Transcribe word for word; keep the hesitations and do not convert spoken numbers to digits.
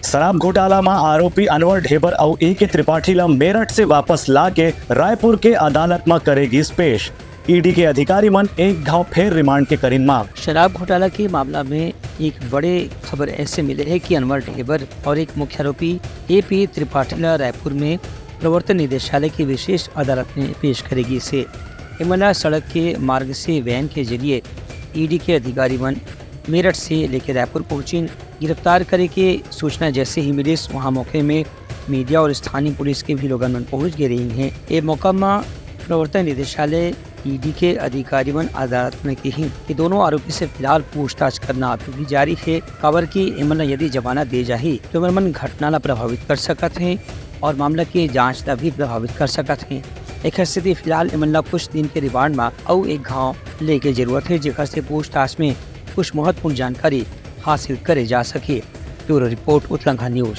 शराब घोटाला म आरोपी अनवर ढेबर अउ ए के त्रिपाठी ल मेरठ से वापस लाके रायपुर के अदालत म करे गिस पेश। ईडी के अधिकारी मन एक घाव फेर रिमांड के करिन मांग। शराब घोटाला के मामला में एक बड़े खबर ऐसे मिले है कि अनवर ढेबर और एक मुख्य आरोपी ए पी त्रिपाठी ला रायपुर में प्रवर्तन निदेशालय की विशेष अदालत में पेश करे गिस हे। एमन ला सड़क के मार्ग से वैन के जरिए ईडी के अधिकारी मन मेरठ से लेके रायपुर पहुंचिन। गिरफ्तार करे के सूचना जैसे ही मिलिस, वहां मौके में मीडिया और स्थानीय पुलिस के भी लोगन मन पहुंच गए रहिन हे। ए मौका म प्रवर्तन निदेशालय ईडी के अधिकारी मन अदालत में किहिन कि दोनों आरोपी से फिलहाल पूछताछ करना अभी भी जारी हे, काबर कि एमन ला यदि जमानत दे जाही तो एमन मन घटना ला प्रभावित कर सकत हे और मामला के जांच ला भी प्रभावित कर सकत हे। एखर सेती फिलहाल एमन ला कुछ दिन के रिमांड म अउ एक घाव लेके जरूरत हे, जेखर से पूछताछ में कुछ महत्वपूर्ण जानकारी हासिल करे जा सके। Bureau report, Utlangha news.